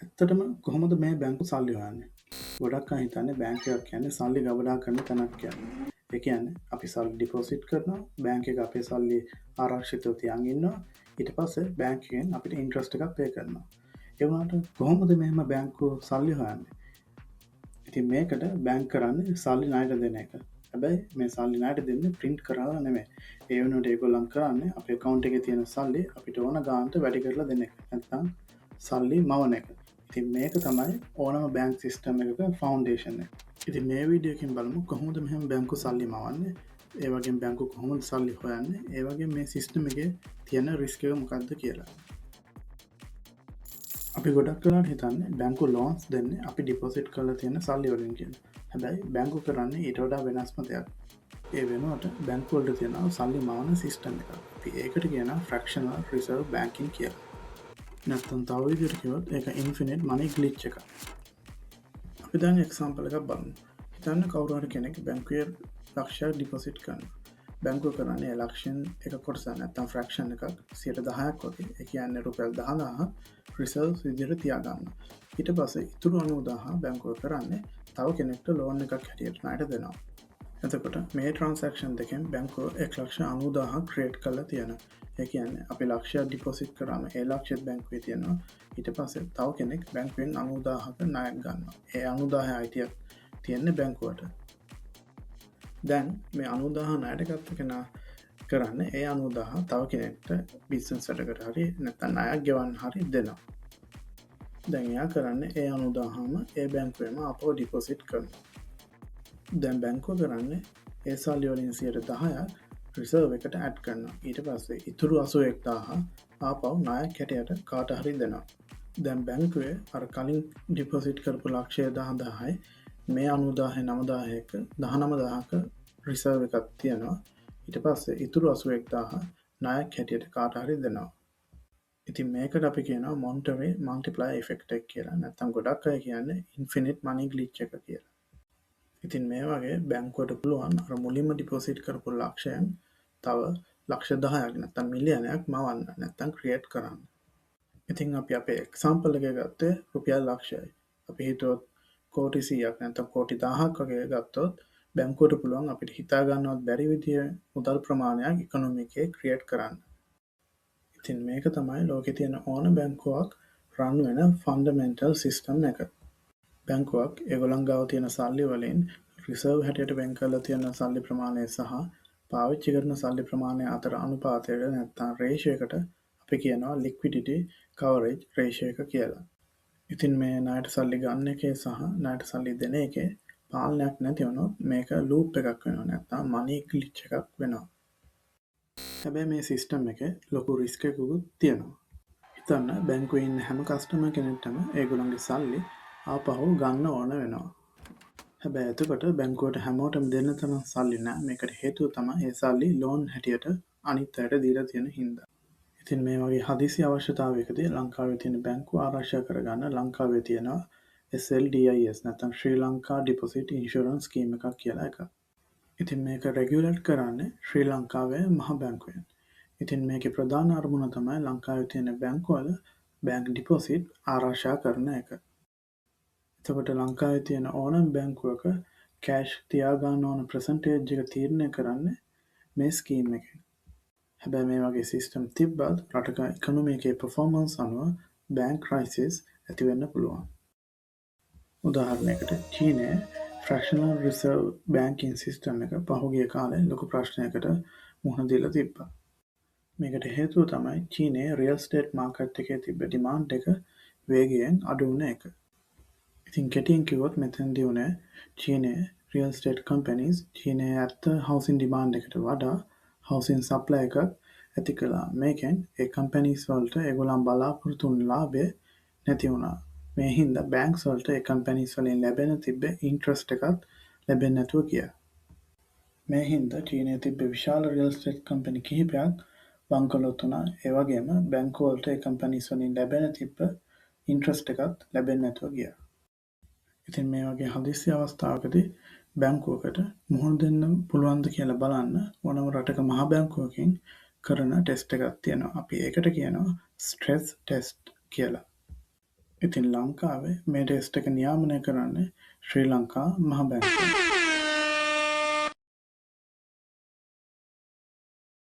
ඇත්තටම කොහොමද මේ බැංකු සල්ලි හොයන්නේ? ගොඩක් අය හිතන්නේ බැංක් එකක් කියන්නේ සල්ලි ගබඩා කරන තැනක් කියලා. ඒ කියන්නේ අපි සල්ලි ඩිපොසිට් කරනවා, බැංක් එක අපේ සල්ලි ආරක්ෂිතව තියන් ඉන්නවා. ඊට පස්සේ බැංක් එකෙන් අපිට ඉන්ට්‍රස්ට් එකක් පේ කරනවා. ඒ වුණාට කොහොමද මෙහෙම බැංකුව සල්ලි හොයන්නේ? ඉතින් මේකට බැංක් කරන්නේ සල්ලි ණයට දෙන එක. හැබැයි මේ සල්ලි ණයට දෙන්නේ ප්‍රින්ට් කරලා නෙමෙයි. ඒ වෙනුවට ඒගොල්ලන් කරන්නේ අපේ ඇකවුන්ට් එකේ තියෙන සල්ලි අපිට ඕන ගානට වැඩි කරලා දෙන එක. නැත්නම් සල්ලි මවන එක. ඉතින් මේක තමයි ඕනම බැංක් සිස්ටම් එකක ෆවුන්ඩේෂන් එක. ඉතින් මේ වීඩියෝ එකෙන් බලමු කොහොමද මෙහෙම බැංකු සල්ලි මවන්නේ, ඒ වගේම බැංකු කොහොමද සල්ලි හොයන්නේ, ඒ වගේම මේ සිස්ටම් එකේ තියෙන රිස්ක් එක මොකක්ද කියලා. අපි ගොඩක් වෙලාවට හිතන්නේ බැංකු ලෝන්ස් දෙන්නේ අපි ඩිපොසිට් කරලා තියෙන සල්ලි වලින් කියලා. හැබැයි බැංකු කරන්නේ ඊට වඩා වෙනස්ම දෙයක්. ඒ වෙනුවට බැංකු වලට තියෙනවා සල්ලි මවන සිස්ටම් එකක්. අපි ඒකට කියනවා ෆ්‍රැක්ෂනල් රිසර්ව් බැංකින් කියලා. නැත්තම් තව විදිහට කිව්වොත් ඒක ඉන්ෆිනිට් මනි ග්ලිච් එකක්. අපි දැන් එක්සැම්පල් එකක් බලමු. හිතන්න කවුරු හරි කෙනෙක් බැංකුවේ ලක්ෂයක් ඩිපොසිට් කරනවා. බැංකුව කරන්නේ ඒ ලක්ෂයෙන් එක කොටසක් නැත්තම් ෆ්‍රැක්ෂන් එකක් 10%ක් වගේ. ඒ කියන්නේ රුපියල් 10,000 රිසර්ව්ස් විදිහට තියාගන්නවා. ඊට පස්සේ ඉතුරු 90,000 බැංකුව කරන්නේ තව කෙනෙක්ට ලෝන් එකක් හැටියට ණයට දෙනවා. එතකොට මේ ට්‍රාන්සැක්ෂන් දෙකෙන් බැංකුව 1,90,000 ක්‍රියේට් කරලා තියෙනවා. ඒ කියන්නේ අපි ලක්ෂයක් ඩිපොසිට් කරාම ඒ ලක්ෂෙත් බැංකුවේ තියෙනවා. ඊට පස්සේ තව කෙනෙක් බැංකුවෙන් 90,000ක ණයක් ගන්නවා. ඒ 90,000 අයිතියක් තියෙන්නේ බැංකුවට. දැන් මේ 90,000 ණයට ගත්ත කෙනා කරන්නේ ඒ 90,000 තව කෙනෙක්ට බිස්නස් වැඩකට හරි නැත්නම් ණයක් ගෙවන්න හරි දෙනවා. දැන් එයා කරන්නේ ඒ 90,000ම ඒ බැංකුවේම ආපහු ඩිපොසිට් කරනවා. දැන් බැංකුව කරන්නේ ඒ සල්ලි වලින් 10%ක් රිසර්ව් එකට ඇඩ් කරනවා. ඊට පස්සේ ඉතුරු 81,000 ආපහු ණයක් හැටියට කාට හරි දෙනවා. දැන් බැංකුවේ අර කලින් ඩිපොසිට් කරපු ලක්ෂය 10,000යි මේ 90,000 9,000 එක 19,000ක රිසර්ව් එකක් තියෙනවා. ඊට පස්සේ ඉතුරු 81,000 ණයක් හැටියට කාට හරි දෙනවා. ඉතින් මේකට අපි කියනවා මොනිටරි මල්ටිප්ලයර් ඉෆෙක්ට් එක කියලා. නැත්නම් ගොඩක් අය කියන්නේ ඉන්ෆිනිට් මනි ග්ලිච් එක කියලා. ඉතින් මේ වගේ බැංකුවට පුළුවන් අර මුලින්ම ඩිපොසිට් කරපු ලක්ෂයෙන් තව ලක්ෂ 10ක් නැත්නම් මිලියනයක් මවන්න නැත්නම් ක්‍රියේට් කරන්න. ඉතින් අපි අපේ එක්සැම්පල් එක ගත්තේ රුපියල් ලක්ෂයයි. අපි හිතුවොත් කෝටි 100ක් නැත්නම් කෝටි 1000ක් වගේ ගත්තොත් බැංකුවට පුළුවන් අපිට හිතා ගන්නවත් බැරි විදිය මුදල් ප්‍රමාණයක් ඉකොනොමි එකේ ක්‍රියේට් කරන්න. ඉතින් මේක තමයි ලෝකේ තියෙන ඕන බැංකුවක් රන් වෙන ෆන්ඩමෙන්ටල් සිස්ටම් එක. බැංකුවක් ඒගොල්ලන් ගාව තියෙන සල්ලි වලින් රිසර්ව් හැටියට වෙන් කරලා තියෙන සල්ලි ප්‍රමාණය සහ පාවිච්චි කරන සල්ලි ප්‍රමාණය අතර අනුපාතයට නැත්නම් රේෂියෝ එකට අපි කියනවා ලික්විඩිටි කවරේජ් රේෂියෝ එක කියලා. ඉතින් මේ ණයට සල්ලි ගන්න එකේ සහ ණයට සල්ලි දෙන එකේ පාලනයක් නැති වුණොත් මේක ලූප් එකක් වෙනවා නැත්නම් මනි ග්ලිච් එකක් වෙනවා. හැබැයි මේ සිස්ටම් එකේ ලොකු රිස්ක් එකකුත් තියෙනවා. හිතන්න බැංකුවේ ඉන්න හැම කස්ටමර් කෙනෙක්ටම ඒගොල්ලන්ගේ සල්ලි ආපහු ගන්න ඕන වෙනවා. හැබැයි එතකොට බැංකුවට හැමෝටම දෙන්න තරම් සල්ලි නෑ. මේකට හේතුව තමයි ඒ සල්ලි ලෝන් හැටියට අනිත් අයට දීලා තියෙන හින්දා. ඉතින් මේ වගේ හදිසි අවශ්‍යතාවයකදී ලංකාවේ තියෙන බැංකුව ආරක්ෂා කරගන්න ලංකාවේ තියෙනවා SLDIS නැත්නම් ශ්‍රී ලංකා ඩිපොසිට් ඉන්ෂුරන්ස් ස්කීම් එකක් කියලා එකක්. ඉතින් මේක රෙගියුලේට් කරන්නේ ශ්‍රී ලංකාවේ මහ බැංකුවෙන්. ඉතින් මේකේ ප්‍රධාන අරමුණ තමයි ලංකාවේ තියෙන බැංකුවල බැංක් ඩිපොසිට් ආරක්ෂා කරන එක. එතකොට ලංකාවේ තියෙන ඕනම බැංකුවක කෑෂ් තියාගන්න ඕන පර්සන්ටේජ් එක තීරණය කරන්නේ මේ ස්කීම් එකෙන්. හැබැයි මේ වගේ සිස්ටම් තිබ්බත් රටක ඉකොනොමි එකේ පර්ෆෝමන්ස් අනුව බැංක් ක්‍රයිසිස් ඇති වෙන්න පුළුවන්. උදාහරණයකට චීනයේ ෆ්‍රැක්ෂනල් රිසර්ව් බැංකින් සිස්ටම් එක පහුගිය කාලේ ලොකු ප්‍රශ්නයකට මුහුණ දීලා තිබ්බා. මේකට හේතුව තමයි චීනයේ රියල් ස්ටේට් මාකට් එකේ තිබ්බ ඩිමාන්ඩ් එක වේගයෙන් අඩු වුණ එක. ඉතින් කෙටියෙන් කිව්වොත් මෙතනදී වුණේ චීනයේ රියල් ස්ටේට් කම්පැනිස් චීනයේ ඇත්ත හවුසින් ඩිමාන්ඩ් එකට වඩා හවුසින් සප්ලයි එකක් ඇති කළා. මේකෙන් ඒ කම්පැනිස් වලට ඒගොල්ලන් බලාපොරොත්තු වුණු ලාභය නැති වුණා. මේ හින්දා බැංක්ස් වලට ඒ කම්පැනිස් වලින් ලැබෙන තිබ්බ ඉන්ට්‍රස්ට් එකත් ලැබෙන්නේ නැතුව ගියා. මේ හින්දා චීනයේ තිබ්බ විශාල රියල් ස්ටේට් කම්පැනි කිහිපයක් වංකලොත් වුණා. ඒ වගේම බැංකු වලට ඒ කම්පැනිස් වලින් ලැබෙන තිබ්බ ඉන්ට්‍රස්ට් එකත් ලැබෙන්නේ නැතුව ගියා. ඉතින් මේ වගේ හදිසි අවස්ථාවකදී බැංකුවකට මුහුණ දෙන්න පුළුවන්ද කියලා බලන්න ඕනම රටක මහ බැංකුවකින් කරන ටෙස්ට් එකක් තියෙනවා. අපි ඒකට කියනවා ස්ට්‍රෙස් ටෙස්ට් කියලා. ඉතින් ලංකාවේ මේ ටෙස්ට් එක නියාමනය කරන්නේ ශ්‍රී ලංකා මහ බැංකුව.